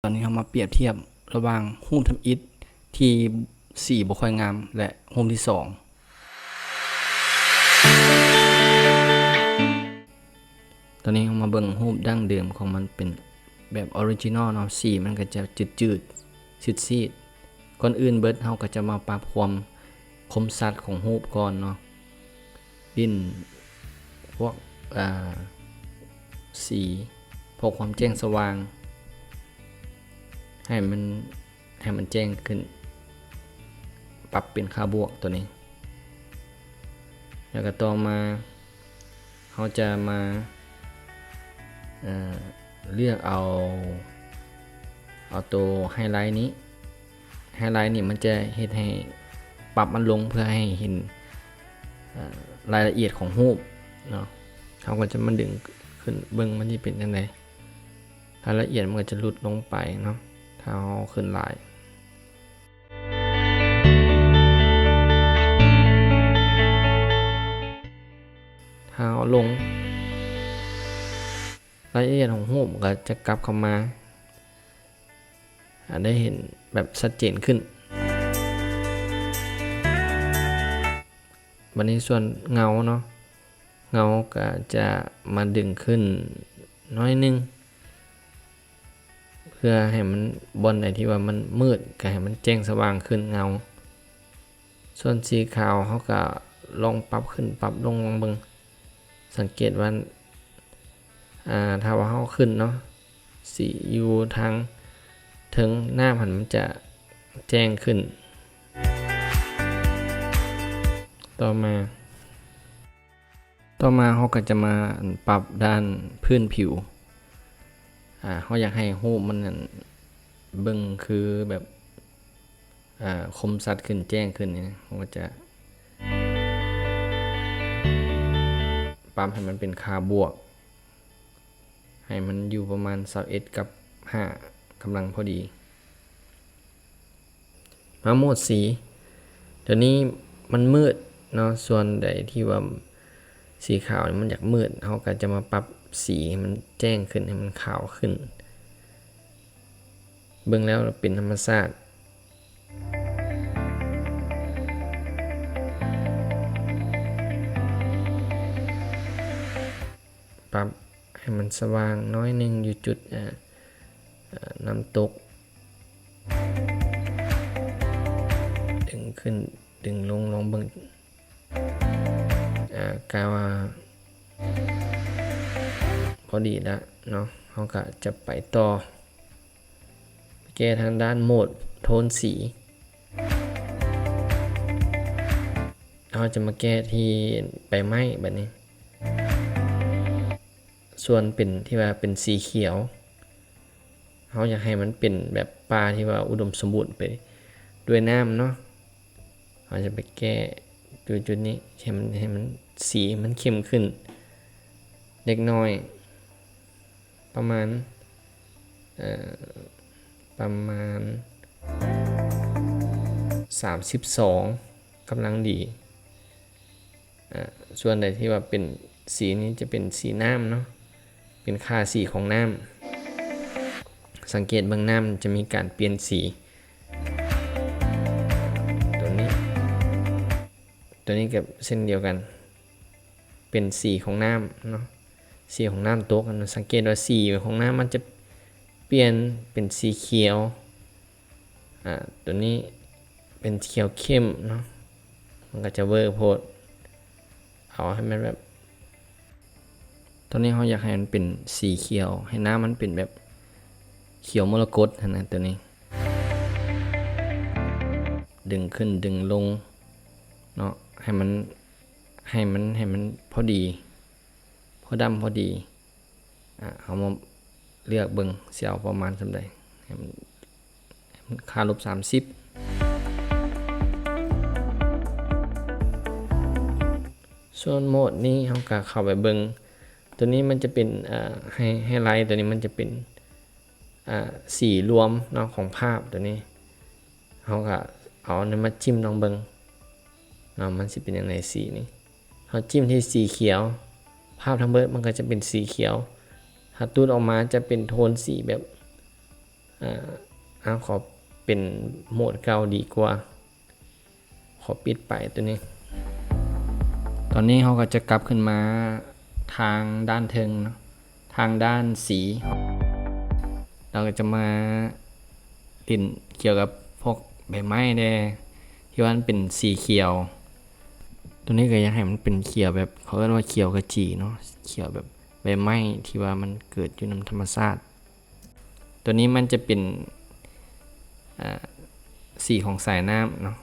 ອນນີ້ເຮົາມາປຽບທຽບລະຫວ່າງຮູບທຳອິດທີ່ສີບໍ່ຄ່ອຍງາມ ແລະ ຮູບທີສອງ. ຕອນນີ້ເຮົາມາເບິ່ງຮູບດັ້ງເດີມຂອງມັນເປັນແບບ original ເນາະ, ສີມັນກໍຈະຈືດໆ ຊີດໆ. ກ່ອນອື່ນເບິດເຮົາກໍຈະມາປັບຄວາມຄົມຊັດຂອງຮູບກ່ອນເນາະ, ດິນພວກ ອ່າ ສີ ພວກຄວາມແຈ້ງສະຫວ່າງ ໃຫ້ມັນ ໃຫ້ມັນແຈ້ງຂຶ້ນ, ປັບເປັນຄ່າບວກຕົວນີ້. ແລ້ວກໍຕໍ່ມາ ເຮົາຈະມາ ເອີ ເລືອກເອົາ ເອົາໂຕ highlight ນີ້. highlight ນີ້ມັນຈະເຮັດໃຫ້ ປັບມັນລົງເພື່ອໃຫ້ເຫັນ ເອີ ລາຍລະອຽດຂອງຮູບເນາະ. ເຮົາກໍຈະມາດຶງຂຶ້ນເບິ່ງມັນຊິເປັນຈັ່ງໃດ. ລາຍລະອຽດມັນກໍຈະຫຼຸດລົງໄປເນາະ ຖ້າເຮົາເອົາຂຶ້ນຫຼາຍ. ຖ້າເຮົາເອົາລົງ ລາຍລະອຽດຂອງຮູບກໍຈະກັບເຂົ້າມາ ອາ ໄດ້ເຫັນແບບຊັດເຈນຂຶ້ນ. ບັດນີ້ສ່ວນເງົາເນາະ, ເງົາກໍຈະມາດຶງຂຶ້ນໜ້ອຍໜຶ່ງ ເພື່ອໃຫ້ມັນ ບ່ອນໃດທີ່ວ່າມັນມືດ ກໍໃຫ້ມັນແຈ້ງສະຫວ່າງຂຶ້ນເງົາ. ສ່ວນສີຂາວເຮົາກໍລອງປັບຂຶ້ນປັບລົງລອງເບິ່ງ. ສັງເກດວ່າ ອາ ຖ້າວ່າເຮົາຂຶ້ນເນາະ, ສີຢູ່ທາງເທິງນ້ຳຫັ້ນມັນຈະແຈ້ງຂຶ້ນ. ຕໍ່ມາ ຕໍ່ມາເຮົາກໍຈະມາ ອັນ ປັບດ້ານພື້ນຜິວ. ອາ ເຮົາຢາກໃຫ້ຮູບມັນ ອັນ ເບິ່ງຄືແບບ ອາ ຄົມຊັດຂຶ້ນ ແຈ້ງຂຶ້ນນີ້ນະ, ເຮົາກໍຈະປັບໃຫ້ມັນເປັນຄ່າບວກ ໃຫ້ມັນຢູ່ປະມານຊາວເອັດກັບຫ້າ ກຳລັງພໍດີ. ມາໂໝດສີ. ດຽວນີ້ມັນມືດເນາະ, ສ່ວນໃດທີ່ວ່າສີຂາວນີ້ມັນຢາກມືດ ເຮົາກໍຈະມາປັບສີໃຫ້ມັນແຈ້ງຂຶ້ນ ໃຫ້ມັນຂາວຂຶ້ນ. ເບິ່ງແລ້ວເປັນທຳມະຊາດ. ປັບໃຫ້ມັນສະຫວ່າງໜ້ອຍໜຶ່ງຢູ່ຈຸດ ອາ ອາ ນ້ຳຕົກ. ດຶງຂຶ້ນດຶງລົງ ລອງເບິ່ງ. ອາ ກະວ່າພໍດີລະເນາະ, ເຮົາກະຈະໄປຕໍ່ ແກ້ທາງດ້ານໂໝດໂທນສີ. ເຮົາຈະມາແກ້ທີ່ໃບໄມ້ບັດນີ້. ສ່ວນເປັນທີ່ວ່າເປັນສີຂຽວ ເຮົາຢາກໃຫ້ມັນເປັນແບບປ່າທີ່ວ່າອຸດົມສົມບູນໄປດ້ວຍນ້ຳເນາະ, ເຮົາຈະໄປແກ້ຈຸດໆນີ້ ໃຫ້ມັນ ໃຫ້ມັນ ສີມັນເຂັ້ມຂຶ້ນເລັກນ້ອຍ ປະມານ ເອີ ປະມານສາມສິບສອງ ກຳລັງດີ. ອາ ສ່ວນໃດທີ່ວ່າເປັນສີນີ້ຈະເປັນສີນ້ຳເນາະ, ເປັນຄ່າສີຂອງນ້ຳ. ສັງເກດເບິ່ງ ນ້ຳຈະມີການປ່ຽນສີ. ຕົວນີ້ ຕົວນີ້ກໍເຊັ່ນດຽວກັນ ເປັນສີຂອງນ້ຳເນາະ, ສີຂອງນ້ຳຕົກ. ສັງເກດວ່າສີຂອງນ້ຳມັນຈະປ່ຽນເປັນສີຂຽວ. ອາ ຕົວນີ້ເປັນຂຽວເຂັ້ມເນາະ, ມັນກໍຈະເວີໂພດ. ເອົາໃຫ້ມັນແບບ ຕົວນີ້ເຮົາຢາກໃຫ້ມັນເປັນສີຂຽວ, ໃຫ້ນ້ຳມັນເປັນແບບຂຽວມໍລະກົດຫັ້ນນະ. ຕົວນີ້ດຶງຂຶ້ນດຶງລົງເນາະ, ໃຫ້ມັນ ໃຫ້ມັນ ໃຫ້ມັນພໍດີ ພໍດຳພໍດີ. ອາ ເຮົາມາເລືອກເບິ່ງ ຊິເອົາປະມານສ່ຳໃດ ໃຫ້ມັນ ໃຫ້ມັນຄ່າລົບສາມສິບ. ສ່ວນໂໝດນີ້ເຮົາກໍເຂົ້າໄປເບິ່ງ, ຕົວນີ້ມັນຈະເປັນ ອາ ໄຮ ໄຮໄລ, ຕົວນີ້ມັນຈະເປັນ ອາ ສີລວມເນາະ ຂອງພາບຕົວນີ້. ເຮົາກໍເອົາອັນນີ້ມາຈິ້ມລອງເບິ່ງເນາະ ມັນຊິເປັນຈັ່ງໃດສີນີ້. ເຮົາຈິ້ມທີ່ສີຂຽວ ພາບທັງເບິດມັນກໍຈະເປັນສີຂຽວ, ຖ້າຕູດອອກມາຈະເປັນໂທນສີແບບ ເອີ ເອົາ ຂໍເປັນໂໝດເກົ່າດີກວ່າ. ຂໍປິດໄປຕົວນີ້. ຕອນນີ້ເຮົາກໍຈະກັບຂຶ້ນມາທາງດ້ານເທິງເນາະ, ທາງດ້ານສີ. ເຮົາກໍຈະມາຫຼິ້ນກ່ຽວກັບພວກໃບໄມ້ແດ່ ທີ່ວ່າມັນເປັນສີຂຽວ. ຕົວນີ້ກໍຢາກໃຫ້ມັນເປັນຂຽວແບບ ເຂົາເອີ້ນວ່າຂຽວຂະຈີເນາະ, ຂຽວແບບໃບໄມ້ທີ່ວ່າມັນເກີດຢູ່ນຳທຳມະຊາດ. ຕົວນີ້ມັນຈະເປັນ ອາ ສີຂອງສາຍນ້ຳເນາະ,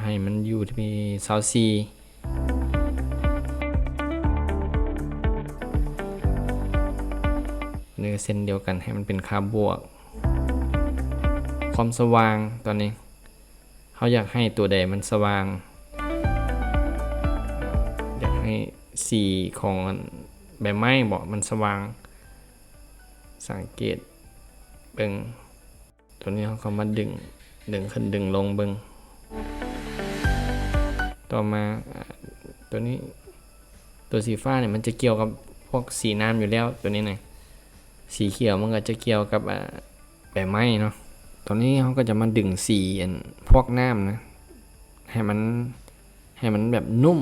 ໃຫ້ມັນຢູ່ທີ່ຊາວສີ່. ນີ້ກໍເຊັ່ນດຽວກັນ ໃຫ້ມັນເປັນຄ່າບວກ. ຄວາມສະຫວ່າງ ຕອນນີ້ ເຮົາຢາກໃຫ້ຕົວໃດມັນສະຫວ່າງ? ຢາກໃຫ້ສີຂອງອັນໃບໄມ້ເບາະ ມັນສະຫວ່າງ. ສັງເກດເບິ່ງ ຕົວນີ້ເຮົາກໍມາດຶງ ດຶງຂຶ້ນດຶງລົງເບິ່ງ. ຕໍ່ມາ ອາ ຕົວນີ້ ຕົວສີຟ້ານີ້ມັນຈະກ່ຽວກັບພວກສີນ້ຳຢູ່ແລ້ວ ຕົວນີ້ນະ. ສີຂຽວມັນກໍຈະກ່ຽວກັບ ອາ ໃບໄມ້ເນາະ. ຕອນນີ້ເຮົາກໍຈະມາດຶງສີອັນພວກນ້ຳນະ ໃຫ້ມັນ ໃຫ້ມັນແບບນຸ້ມ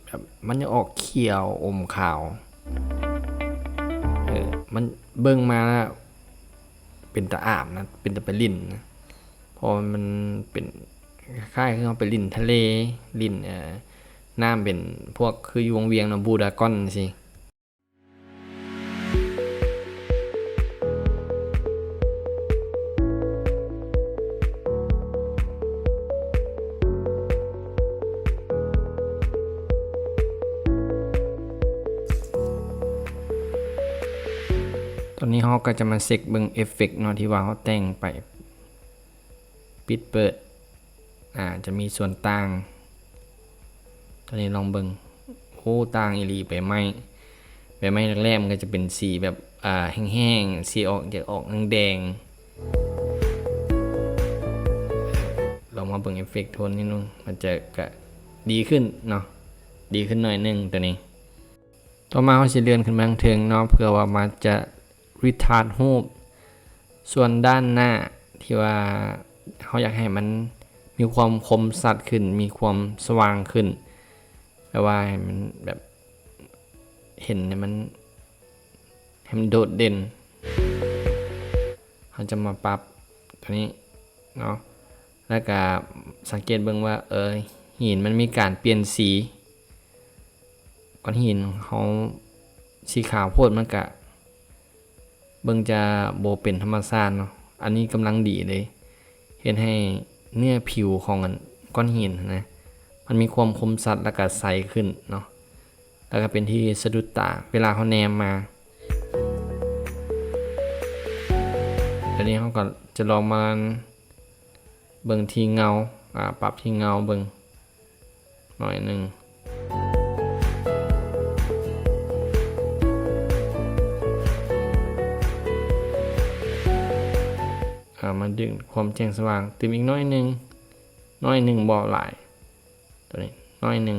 ແບບມັນຈະອອກຂຽວອົມຂາວ. ເອີ ມັນເບິ່ງມາແລ້ວເປັນຕາອາບນະ ເປັນຕາໄປຫຼິ້ນນະ ເພາະວ່າມັນເປັນຄ້າຍໆຄືເຮົາໄປຫຼິ້ນທະເລ ຫຼິ້ນ ເອີ ນ້ຳເປັນພວກຄືຢູ່ວັງວຽງເນາະ ບລູດຣາກອນຈັ່ງຊີ້. ຕອນນີ້ເຮົາກໍຈະມາເຊັກເບິ່ງເອຟເຟັກເນາະ ທີ່ວ່າເຮົາແຕ່ງໄປ ປິດເປີດ ອາ ຈະມີສ່ວນຕ່າງ. ຕອນນີ້ລອງເບິ່ງ ໂອ້ ຕ່າງອີ່ຫຼີ. ໃບໄມ້ ໃບໄມ້ແລກໆ ມັນກໍຈະເປັນສີແບບ ອາ ແຫ້ງໆ ສີອອກ ຈະອອກແດງໆ. ລອງມາເບິ່ງເອຟເຟັກໂທນນິດໜຶ່ງ ມັນຈະກະດີຂຶ້ນເນາະ ດີຂຶ້ນໜ້ອຍໜຶ່ງຕົວນີ້. ຕໍ່ມາເຮົາຊິເລື່ອນຂຶ້ນມາທາງເທິງເນາະ ເພື່ອວ່າມັນຈະຣີທາດຮູບ ສ່ວນດ້ານໜ້າທີ່ວ່າເຮົາຢາກໃຫ້ມັນມີຄວາມຄົມຊັດຂຶ້ນ ມີຄວາມສະຫວ່າງຂຶ້ນ ແບບວ່າໃຫ້ມັນແບບເຫັນໃຫ້ມັນ ໃຫ້ມັນໂດດເດັ່ນ. ເຮົາຈະມາປັບຕົວນີ້ເນາະ ແລ້ວກະສັງເກດເບິ່ງວ່າ ເອີ ຫີນມັນມີການປ່ຽນສີ. ກ້ອນຫີນເຮົາສີຂາວໂພດ ມັນກະເບິ່ງຈະບໍ່ເປັນທຳມະຊາດເນາະ. ອັນນີ້ກຳລັງດີເລີຍ ເຮັດໃຫ້ເນື້ອຜິວຂອງອັນກ້ອນຫີນນະ ມັນມີຄວາມຄົມຊັດ ແລ້ວກະໃສຂຶ້ນເນາະ. ແລ້ວກໍເປັນທີ່ສະດຸດຕາເວລາເຮົາແນມມາ. ດຽວນີ້ເຮົາກໍຈະລອງມາເບິ່ງທີ່ເງົາ ອາ ປັບທີ່ເງົາເບິ່ງໜ້ອຍໜຶ່ງ. ອາ ມາດຶງຄວາມແຈ້ງສະຫວ່າງຕື່ມອີກໜ້ອຍໜຶ່ງ, ໜ້ອຍໜຶ່ງ ບໍ່ຫຼາຍ. ຕົວນີ້ໜ້ອຍໜຶ່ງ.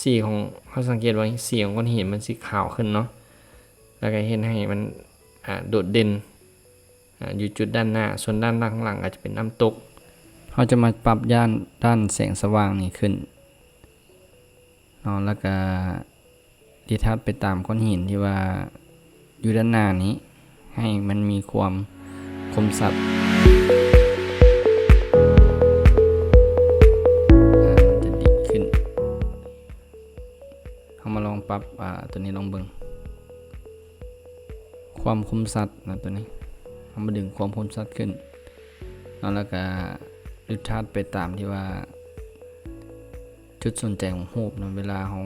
ສີຂອງ ເຮົາສັງເກດວ່າສີຂອງກ້ອນຫີນມັນຊິຂາວຂຶ້ນເນາະ ແລ້ວກໍເຮັດໃຫ້ມັນ ອາ ໂດດເດັ່ນ ອາ ຢູ່ຈຸດດ້ານໜ້າ, ສ່ວນດ້ານຫຼັງໆ ອາດຈະເປັນນ້ຳຕົກ. ເຮົາຈະມາປັບດ້ານ ດ້ານແສງສະຫວ່າງນີ້ຂຶ້ນເນາະ ແລ້ວກໍ ຣີທາດໄປຕາມກ້ອນຫີນທີ່ວ່າຢູ່ດ້ານໜ້ານີ້ ໃຫ້ມັນມີຄວາມຄົມຊັດ ອາ ມັນຈະດີຂຶ້ນ. ເຮົາມາລອງປັບ ອາ ຕົວນີ້ລອງເບິ່ງ ຄວາມຄົມຊັດນະ ຕົວນີ້ ເຮົາມາດຶງຄວາມຄົມຊັດຂຶ້ນເນາະ ແລ້ວກະຣີທາດໄປຕາມທີ່ວ່າ ຈຸດສົນໃຈຂອງຮູບເນາະ ເວລາເຮົາ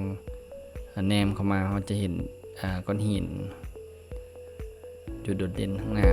ແນມເຂົ້າມາ ເຮົາຈະເຫັນ ອາ ກ້ອນຫີນຢູ່ໂດດເດັ່ນຂ້າງໜ້າ.